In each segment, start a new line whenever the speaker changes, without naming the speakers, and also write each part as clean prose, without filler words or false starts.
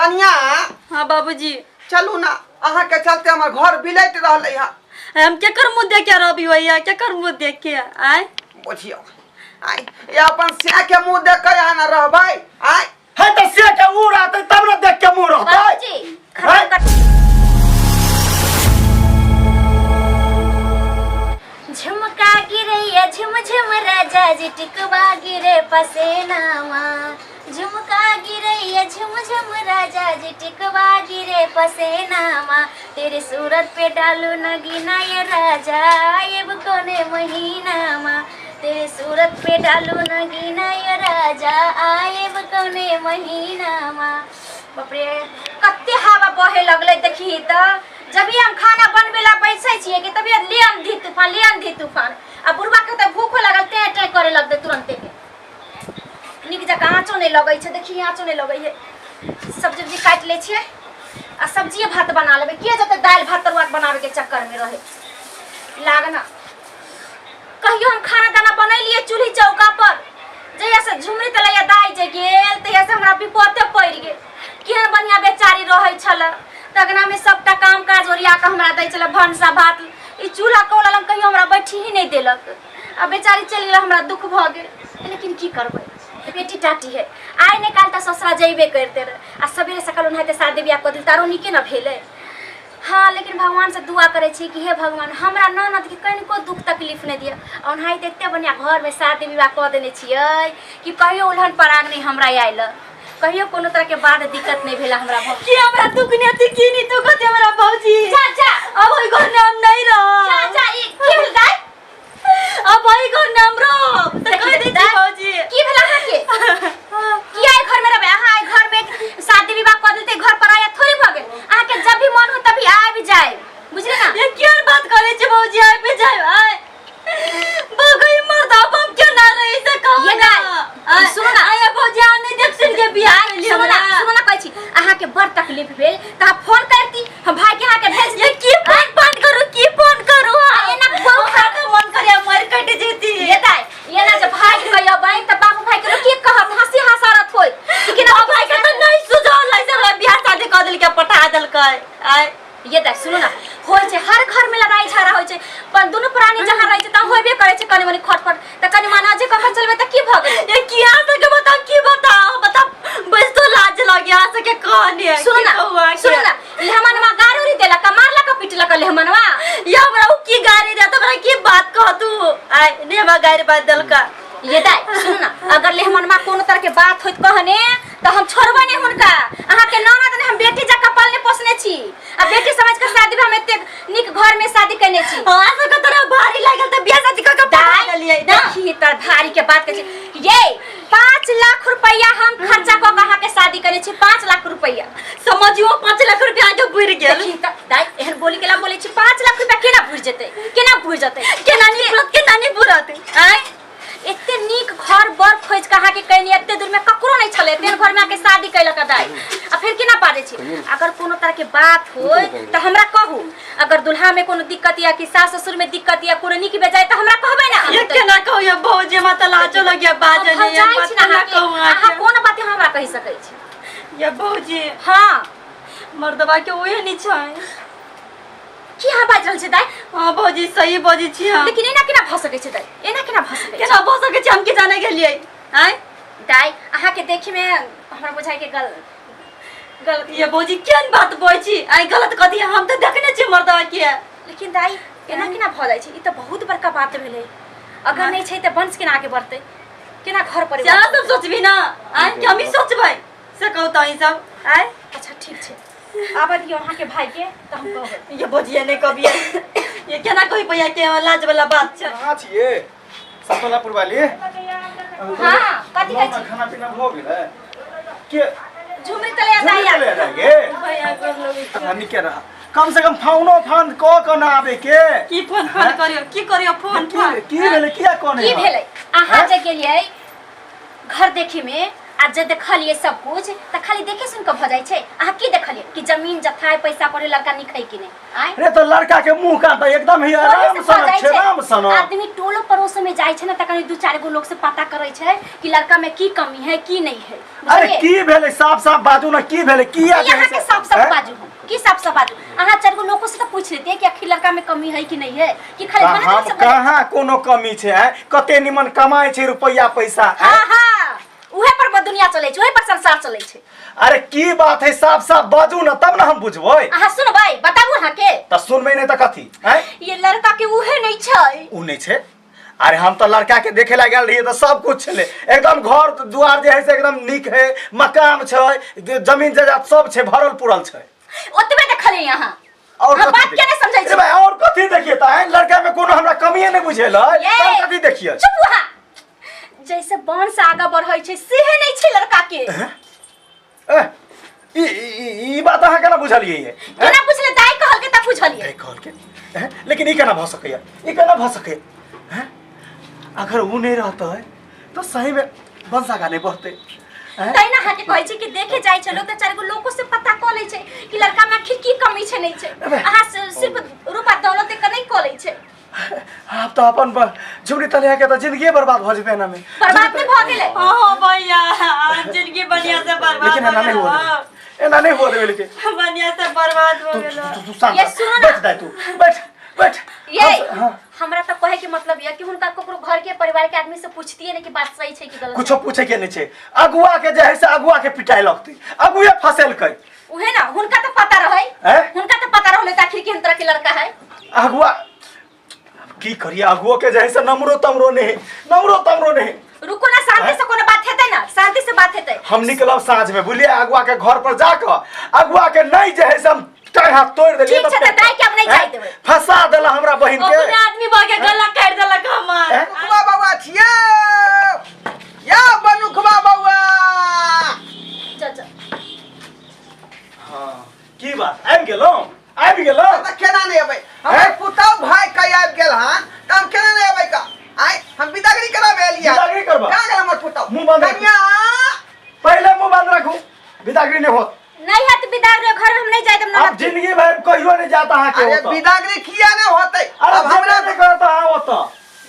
कनिया।
हाँ बाबूजी।
चलू ना, अहाँ के चलते हमर घर बिलट रहलै हँ।
हम केकर मुँह देख के रहबी भैया, केकर मुँह देख के? आय
बुझियौ, आय ये अपन सिया के मुंह देख के यहाँ ना रहबै। आय
है त से के ऊ रहतै तब न देख के मुंह रहतै।
बाबूजी खत्म कर। झुमका गिरैया झुम झुम राजा जी, टिकवा गिरे पसेनावा। झुमका गिरैया झुम झुम राजा जी, टिकवा गिरे पसेनावा। तेरे सूरत पे डालू नगीना ये राजा, आएब कोने महीनावा। तेरे सूरत पे डालू नगीना ये राजा, आएब कोने महीनावा। बाप रे, कते हवा बहे लगलै देखी त। जब भी हम खाना बनबे ला बैसै छियै कि तभी ले आंधी तूफान, ले आंधी तूफान। आ बुढ़वा के तऽ भूखो लागल, टें टें करे लगतै तुरंते के। नीक जकाँ आँचो नहि लगै छै, देखी आँचो नहि लगै है। सब्जी उब्जी काटि लै छियै आ सब्जिए भात बना लेबै। के जेतै दालि भात तरुआ बनाबैके चक्करमे रहै लागना। कहियो हम खाना दाना बनेलियै चूल्ही चौका पर, जहिया से झुमरी तलैया दाइ जे गेल तहिया से हमरा विपते पड़ि गेल। केहन बढ़िया बेचारी रहै छल, तगना में सबटा काम काज ओरिया कऽ हमरा दै छल, भनसा भात ई चूल्हा कौला लग कहियो हमरा बैठी ही नहि देलक। आ बेचारी चलि गेल, हमरा दुख भऽ गेल। लेकिन की करबै, बेटी टाटी है, आइ नहि काल्हि तऽ ससुरा जयबे करिते रहे। आ सबेरे सकाल ओनाहिते शादी बियाह कऽ देल तारो नीके ने भेलै। हाँ, लेकिन भगवान से दुआ करै छी कि हे भगवान, हमरा ननदके कनिको दुख तकलीफ नहि दिअ। ओनाहिते एते बढ़िआँ घरमे शादी विवाह कऽ देने छियै कि कहियो उलहन पराग नहि हमरा आयल, कहियो कोनो तरहके बात दिक्कत नहि भेल हमरा। भौजी
की हमरा दुख नहि अथी, की नहि दुख होते हमरा भौजी?
जा जा।
अब ओहि घर में हम नहीं रह।
जा जा। ई की भेल दाइ?
अब ओहि घर में हम रहब तऽ कहि दै छी भौजी।
की भेल अहाँके? किया एहि घर में रहबै अहाँ? एहि घर में शादी विवाह कऽ देलकै, घर पर आया थोड़े भऽ गेल। अहाँके जब भी मन हो तभी आबि जाए, बुझली ना?
ये केहन बात करै छी भौजी, आबि जाए? आय बगई मर्द, अब हम केना रही से कहू
ये
ना।
दाइ,
आय,
सुनू ना।
आय भौजी, अहाँ नहि देख सुन के बियाह
दाइ,
केलियै
सुनू ना।
हमरा।
सुनू ना, कहै छी अहाँके बड़ तकलीफ भेल तऽ अहाँ फोन करती, हम भाई के अहाँके भेज
ये की फोन फान करू, की फोन करू?
आ एना बहुत
हमरा तऽ मन करैया मरि कटि जेती।
ये दाइ, एना जे भाग के अबै तऽ बाबू भाई के लोक की कहत, हंसी हंसारत होइत कि केना।
बाबू भाई के तऽ नहि सुझल है से हमरा बियाह शादी कऽ देलकै, पठा देलकै। आय
ये दाइ सुनू ना, होइ छै हर घर में लड़ाई झगड़ा होइ छै, पर दुनू प्राणी जहाँ रहै छै तहाँ होबे करै छै कनि मनि खटपट। तऽ कनि माना जे कखन चलबै तऽ की भऽ गेलै?
ये की अहाँ सबके बताउ, की बताउ, बताउ बस तो लाज लगे अहाँ सबके कहने।
सुनू
की
ना,
कहू अहाँके?
सुनू ना, लेहमनवा गाड़ी उड़ी देलक, मारलक पिटलक लेहमनवा?
ये हमरा उ की गाड़ी देत, हमरा की बात कह तू? आय ने हमरा गाड़ी बात देलका।
ये दाइ सुनू ना, अगर लेहमनवा कोनो तरह के बात होइत कहने तऽ हम छोड़बै नहि हुनका। अहाँके ननद ने हम बेटी जकाँ पालने पोसने छी आ बेटी समझ के शादी हम एतेक नीक घर में शादी केने छी।
हाँ, सबके तोरा भारी लागल तऽ बियाह शादी कऽ के पठा
दाइ
देलियै ना।
देखी तर भारी के बात कहै छी। ये 5 लाख रुपया हम खर्चा कऽ के अहाँके शादी केने छी, 5 लाख रुपया।
समझियो 5 लाख रुपया के बुरि गेल।
देखी तऽ दाइ एहन बोली केला बोलै छी, 5 लाख रुपया केना बुरि जेतै, केना बुरि जेतै?
केना नहीं बुरत, केना नहीं बुरत? आँय
एते नीक घर बर खोज के अहाँके कैनी, एते दूर में ककरो नहीं छलै, एते घर में अहाँके शादी कैलक दाइ, आ फिर केना बाजै छी? अगर कोनो तरह के बात होय तऽ हमरा कहू। अगर दुल्हा में कोनो दिक्कत या कि सास ससुर में दिक्कत या कोनो नीक बेजाय तऽ हमरा कहबै ना।
ये केना कहू ये भौजी, हमरा तऽ लाजो लगिया बाजऽ
हम
नहीं,
जाइ
बात
छी ना
केना
अहाँके,
कहू
अहाँ
अहाँके?
कोन बात हमरा कहि सकै छी?
ये भौजी।
हाँ।
मर्दबा के ओहे नहीं छै।
की अहाँ बाजि रहल छी दाइ?
हाँ भौजी, सही बजै छी हम।
लेकिन एना केना भऽ सकै छै दाइ, एना केना भऽ सकै छै?
केना भऽ सकै छै, हम की जाने गेलियै? आँय
दाइ, अहाँके देखी में हमरा बुझाइ के गल गलत।
ये भौजी केहन बात बजै छी? आइ गलत कथी, हम तऽ देखने छी मर्दबा के।
लेकिन दाइ एना केना भऽ जाइ छै? ई तऽ बहुत बड़का बात भेलै। अगर नहि छै तऽ वंश केना आगे बढ़तै, केना घर
से
परिवार
अहाँ सब सोचबी ना, आँय कि हमही सोचबै से कहू तऽ अहीं सब? आँय
अच्छा ठीक छै, आबऽ दियौ अहाँके भाई के तऽ हम कहबै।
ये भौजी नहि कहबियै, ये केना कहि पैया के लाज वाला बात छै।
कहाँ छियै सतलापुर वाली?
हाँ, कथी कहै छी?
खाना पीना भऽ गेलै के?
झुमरी तलैया दाइ
झुमरी तलैया दाइ गे।
भैया गोर लगै छी।
हाँ, नीके रहा। कम से कम फोनो फान कऽ कऽ ना आबे के।
की फोन फान करियो, की करियो फोन
की
फान?
की भेलै, किया कोने?
की भेलै अहाँ जे गेलियै घर देखी में आ जे देखलिए सब कुछ त खाली देखे सुन के भ जाइ छै। अहाँ की देखलिए कि जमीन जथा है, पैसा पड़े लड़का निक है कि नहीं? आय
रे तो लड़का के मुंह का त एकदम ही
ओही
आराम
से भऽ
सनक
जाइ
छै, राम सनक।
आदमी टोलो पड़ोस में जाइ छै ने त कनि दू चारि गो लोग से पता करै छै कि लड़का में की कमी है की नहीं है।
अरे
बुझलिए?
की भेलै? साफ साफ बाजू ना, की भेलै? की
की अहाँ के साफ साफ
हैं?
बाजू? हम की साफ साफ बाजू? अहाँ चारि गो लोगो से त पूछ लेते कि आखिर लड़का में कमी है कि नहीं है, कि खाली
कहाँ
भने से बोले।
कहाँ कोनो कमी छै? हैं? कते निमन कमाइ छै रुपैया पैसा, हैं?
हाँ हाँ, उहे पर दुनिया चलै छै, उहे पर संसार चलै छै।
अरे की बात है, साफ साफ बाजू ना तब ना हम बुझबै।
अहाँ सुनबै? बताबू अहाँ के।
त सुनबै नहीं त कथी? हैं?
ये लड़का के उहे नहीं छै।
उ नहीं छै? अरे हम तो लड़का के देखे ला गेल रहिए तो सब कुछ छले, एकदम घर दुआर जे है से एकदम नीक है, मकान छै, जमीन जायदाद सब छै, भरल पुरल छै।
ओतबे देखलिए अहाँ।
और
हम
कथी
बात
देखिए?
के नहीं समझै छी।
ए भाई, और कथी देखिए त? हैं? लड़का में कोनो हमरा कमिए नहीं बुझेलै,
ये।
तब कथी देखिए?
चुप वहाँ। जैसे वंश आगा बढ़ै छै सेहे नहीं छै लड़का के।
ए, ई ई ई बात अहाँ केना बुझलियै ये?
केना बुझले? दाई कहल के त बुझलिए।
दाइ कहल के? हैं? लेकिन ई केना भऽ सकैया, ई केना भऽ सकैया? हैं? अगर ऊ नहीं रहतै तो सही में वंश आगा नहीं बढ़तै, हैं?
तै ना अहाँ के कहै छी कि देखे जाइ छै लोक त चारि गो लोको से पता कऽ लै छै कि लड़का में आखिर की कमी छै नहीं छै।
अबे।
अहाँ सिर्फ रूपा दौलत देख के नहीं कऽ लै छै।
आब तऽ अपन झुमरी तलिया के तऽ जिंदगी बर्बाद भऽ जेतै एना में।
बर्बाद नहीं भऽ गेलै।
हाँ भैया, जिंदगी बढ़िया से बर्बाद
लेकिन एना नहीं
हो
हुआ
गेल।
देबै, एना नहीं हुआ देबै, लेकिन
बढ़िया से बर्बाद हो
तू
गेल।
तू तू शांत
ये
रह।
सुनो ना।
बैठ दाइ तू, बैठ बैठ।
ये
हाँ।
हमरा तऽ कहे के मतलब ये कि हुनका ककरो घर के परिवार के आदमी से पूछतिए ने कि बात सही छै कि गलत।
कुछो पूछे के नहीं छै, अगुआ के जे है से अगुआ के पिटाइ लगतै, अगुए फसेलकै।
उहे ना, हुनका तो पता रहै।
हैं?
हुनका तो पता रहलै त आखिर केहन तरह के लड़का है।
अगुआ की करिए, अगुआ के जे है से नमरो तमरो नहीं, नमरो तमरो नहीं।
रुको ना, शांति से कोनो बात हेतै ना, शांति से बात हेतै।
हम निकलब साँझ में, बुझलिए? अगुआ के घर पर जाकर अगुआ के नहीं जे है से हम टांग हाथ तोड़ देलिए।
ठीक छै, तऽ दाइ के हम नहि जाय देबै।
फंसा देला हमरा बहिन के।
अपने आदमी भऽ के गला काटि देलक हमर।
हैं?
बनुखबा बौआ छियै या बनुखबा बौआ।
चल चल।
हाँ, की बात, आबि गेलहुँ, आबि गेलहुँ?
तऽ केना नहि अबै? हमर
हैं?
पुतहु भाई कहि आबि गेल हन तऽ हम केना नहि अबै का? आइ हम बिदागरी कराबे एलियै।
बिदागरी करबा?
कहाँ गेल हमर पुतहु?
मुँह बंद राखू।
कनिया।
पहिले मुंह बंद रखू, बिदागरी नहीं होत।
नहीं हत बिदागरी, घर में हम नहीं जाय देब।
अब जिंदगी भर कहियो नहीं जाता अहाँ के
अरे
ओतऽ।
बिदागरी किया नहि होतै?
अरे
अब हमरा
हमरा नहीं करता अहाँ ओतऽ।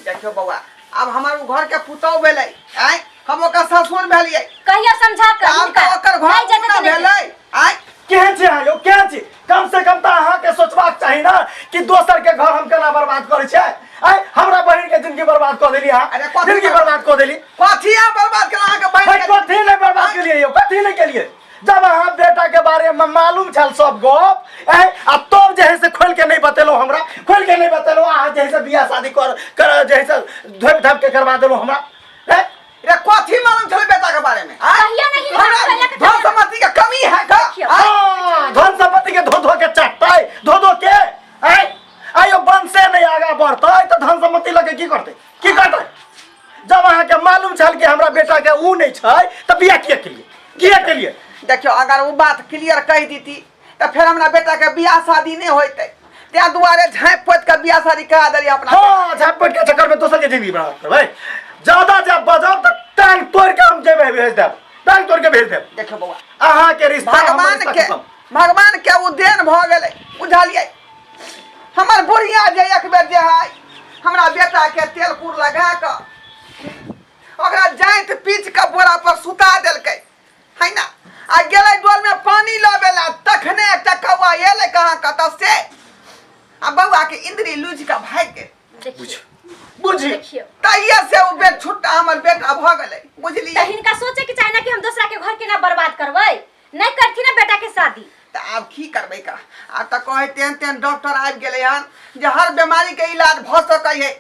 देखियौ बौआ, अब हमर उ घर के पुतहु भेलै, आँय हम ओकर ससुर भेलियै।
कहियो समझा कर
आब
हुनका।
तऽ ओकर घर
नहीं जेतै
पूरा
तऽ नहीं जेतै।
भेलै, आँय।
केहन छी अहाँ यौ, केहन छी? कम से कम तऽ अहाँके सोचबाक चाही ने कि दोसर के घर हम केना बर्बाद करै छियै। आँय हमरा बहिन के जिंदगी बर्बाद कऽ देली अहाँ।
अरे कथी
जिंदगी बर्बाद कऽ देली।
कथी अहाँ बर्बाद केलहुँ अहाँके बहिन
भाई,
के?
कथी नहीं बर्बाद केलिए यौ, कथी नहीं केलिए? जब अहाँ बेटा के बारे में मालूम छल सब गप, ऐ आ तब जे है से खोल के नहीं बतेलहुँ हमरा, खोल के नहीं बतेलहुँ। अहाँ जे है से बियाह शादी कर कर जे है से धोप धाप के करवा देलहुँ हमरा, ऐ?
रे कथी मालूम छलै बेटा के बारे में? आँय?
कहियो नहीं,
हमरा
कहियो के
धन संपत्ति के कमी है का?
देखियौ।
आँय?
हाँ, धन संपत्ति के धो धो के चटतै, धो धो के, ऐ? आयो वंशे नहीं आगा बढ़तै तऽ धन संपत्ति लऽ के की करतै, की करतै? जब अहाँके मालूम छल कि हमरा बेटा के ऊ नहीं छै तऽ बियाह किया केलिए, किया केलिए?
देखियौ, अगर ओ बात क्लियर कहि दीती तऽ फेर हमरा बेटा के बियाह शादी नहि होइतै, ताहि दुआरे झाँपि पोति के बियाह शादी करा देलियै अपना।
हाँ, झाँपि पोति के चक्कर में दोसर के जिंदगी बर्बाद करबै। ज्यादा जब बजब तऽ टांग तोड़ के हम जेबै भेज देब, टांग तोड़ के भेज देब।
देखियौ बौआ,
अहाँ के रिश्ता हमर
भगवान
रिश्ता
के
खत्म।
भगवान के ओ देन भऽ गेलै, बुझलियै? हमर बुढ़िया जे एक बेर जे है हमरा बेटा के तेल कुर लगा कऽ ओकरा जाइत पीच के बोरा पर सुता देलकै है ना, आ गेलै डोल में पानी लबे ला, तखने एकटा कौआ एलै कहाँ कतऽ से, आ बौआ के इंद्री लूझि कऽ भागि गेल।
देखियौ।
बुझी।
देखियौ।
तहिया से ओ बेट छुट्टा हमर बेटा भऽ गेलै, बुझलियै?
तऽ हिनका सोचे के चाही ना कि हम दोसरा के घर केना बर्बाद करबै, नहीं करथी ना बेटा के शादी।
तऽ आब की करबै का? आब तऽ कहै तेहन तेहन डॉक्टर आबि गेलै हन जे हर बीमारी के इलाज भऽ सकै है।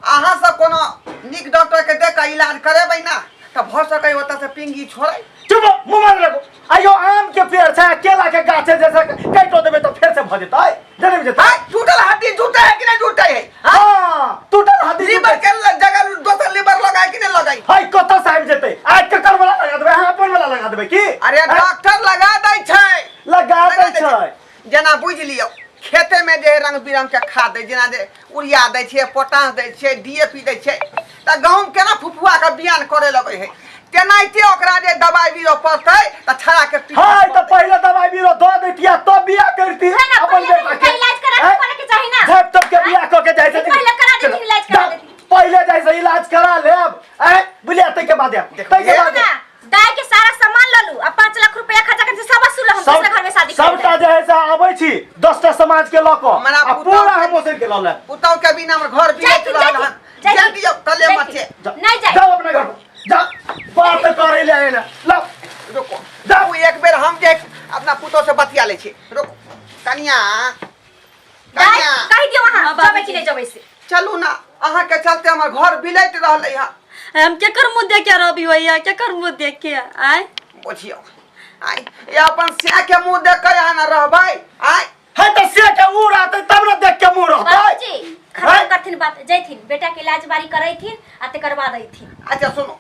अहाँ सब कोनो नीक डॉक्टर के देख कऽ इलाज करेबै ना तऽ भऽ सकै ओतऽ से पिंगी छोड़ै।
चुप, मुंह बंद रखो। आयो आम के पेड़ छै, केला के गाछ छै, जैसे काटो देबै तऽ फेर से भऽ जेतै, जरूर जेतै।
हाँ, टूटल हड्डी टूटे है कि नहीं टूटे है? हाँ?
हाँ, टूटल हड्डी
लीवर के जगह दोसर लीवर लगाए कि नहीं लगाई?
हाय, कतऽ से आबि जेतै? आज ककर वाला लगा देबै? अहाँ अपन वाला लगा देबै की?
अरे
हैं?
डॉक्टर लगा दै छै।
लगा
लगा
दै
दै
छै।
जेना बुझि लियौ, खेते में जे रंग बिरंग के खाद दै, जेना जे यूरिया दै छियै, पोटाश दै छियै, डी ए पी दै छियै, तऽ गहूम केना फुफुआ के बियान करे लगै है। तेनाहिते ओकरा जे दवाई बीरो पड़तै तऽ छड़ा के पीठ
हाय तऽ पहिले दवाई बीरो दऽ दैतिया तब बियाह करती
है ना,
अपन
पहिले
बेटा
हिनका
के
इलाज करा के
हैं?
करे के चाही ना।
झाँपि तोप के बियाह कऽ के जाइ छथिन
पहिले करा देथिन, इलाज करा
जा,
देथिन।
पहिले जाइ से इलाज करा लेब आँय बुझलियै ताहिके बाद आयब ताहिके बाद
ना
आयब।
दाई के सारा सामान ल लू आ 5 लाख रुपया खर्चा करके सब वसूल हम
सब
दूसरा घर में शादी कर
सबटा जे है से आबै छी 10टा समाज के लऽ कऽ
हमरा
आ
पुतहु
पूरा
के-
हम ओसरि के लऽ लेब
पुतहु के बिना हमर घर बिलट रहल हन जाय दियौ कले मचे
जा-
नहीं जाए
जाओ अपना घर पर जा बात करै ले आएला ला
रुको जाऊ एक बेर हम जे अपना पुतोह से बतिया लै छी रुको कनिया
दाई
कनिया
कहि दियौ अहाँ
हाँ,
जबै
बाबूजी।
कि नहीं जबै से
चलू ना अहाँ के चलते हमर घर बिलट रहलै हन
हम केकर मुँह देख के रहबी भैया केकर मुँह देख के आय
बुझियौ आय ये अपन सिया के मुंह देख के यहाँ ना रहबै आय
है तऽ से के ऊ रहतै तब ने देख के मुँह रहतै
बाबूजी खत्म
हैं?
करथिन बात जैथिन बेटा के इलाज बारी करैथिन आ तकर बाद अइथिन
अच्छा सुनो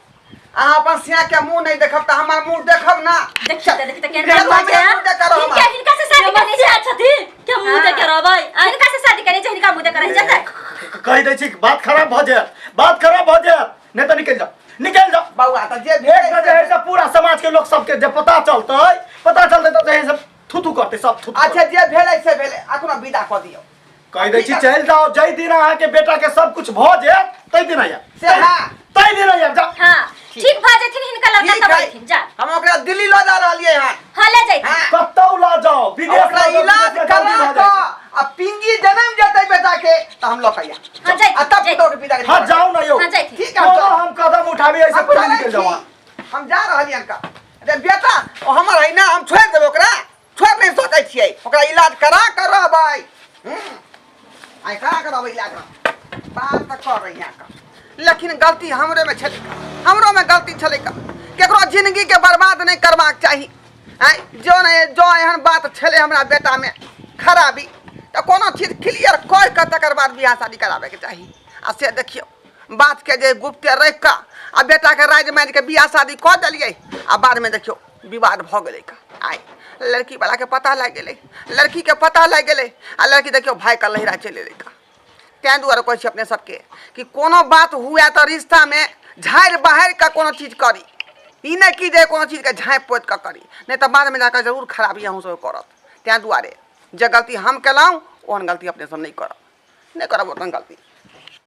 अहाँ अपन सिया के मुंह नहीं देखब तऽ हमर मुंह देखब ना
देखी तऽ देखी तऽ केहन
चलू,
बात
हमरा मुँह देख के रहब
हिनका हिनका से शादी
हमर
करने
सिया
छै
छथिन के मुँह देख के रहबै आय
हिनका से शादी करने छै हिनका मुँह देख रहि जेतै
कहि दै छी बात खराब भऽ जायत बात खराब भऽ जायत नहि तऽ निकलि जाओ निकलि जाओ
बौआ तऽ जे
एक
भेल
तऽ जे है से पूरा समाज के लोक सबके जे पता चलतै पता चलतै तऽ जे है से थू थू करतै सब थू थू
अच्छा जे भेलै से भेलै अखनो विदा कऽ दियौ
कहि दै छी चलि जाओ जाहि दिन अहाँके बेटा के सब कुछ भऽ जायत ताहि दिन आयब
से हाँ।
ताहि दिन आयब जाओ
हाँ ठीक भऽ जेथिन हिनका लड़का
ठीक
तब
है
अइथिन जा
हम ओकरा दिल्ली लऽ जा रहलियै हन
हाँ ले जैथिन
हाँ
कतौ लऽ जाओ विदेश
ओकरा
लऽ जाओ,
इलाज
विदेश में जल्दी
करा
भऽ जाइ
कऽ आ पिंगी जनम जेतै बेटा के तऽ हम लऽ कऽ आयब
हाँ जैथिन
आ तब
जैथिन।
पुतोह के विदा
छै। हाँ जाओ ना यौ
हाँ जैथिन
ठीक है
कोनो हम कदम उठाबी ऐसे
हम
पहिले
चलै
निकलि जाओ
छी।
अहाँ।
हम जा रहलियन का अरे बेटा ओ हमर है ना हम छोड़ि देबै ओकरा छोड़ि नहि सकै छियै ओकरा इलाज करा कऽ रहबै आइ करा कऽ रहबै इलाज हम। बात तऽ कर रही का लेकिन गलती हमरेमे छलै हमरोमे गलती छलै का केकरो जिंदगीके बर्बाद नहि करबाक चाही आँय जँ नहि जँ एहन बात छलै हमरा बेटामे खराबी तऽ कोनो चीज क्लियर कहि कऽ तकर बाद बियाह शादी कराबैके चाही आ से देखियौ बातके जे गुप्ते राखि कऽ आ बेटाके राजि मारि कऽ बियाह शादी कऽ देलियै आ बादमे देखियौ विवाद भऽ गेलै आइ लड़की वालाके पता लागि गेलै लड़कीके पता लागि गेलै आ लड़की देखियौ भाइके लहिरा चलि एलै ताहि दुआरे कहै छी अपने सबके कि कोनो बात हुए तऽ रिश्तामे झाड़ि बहारि कऽ कोनो चीज करी ई नहि कि जे कोनो चीजके झाँपि पोति कऽ करी नहि तऽ बादमे जाकऽ जरूर खराबी अहूँ सबके करत ताहि दुआरे जे गलती हम केलहुँ ओहन गलती अपने सब नहि करब नहि करब ओहन गलती।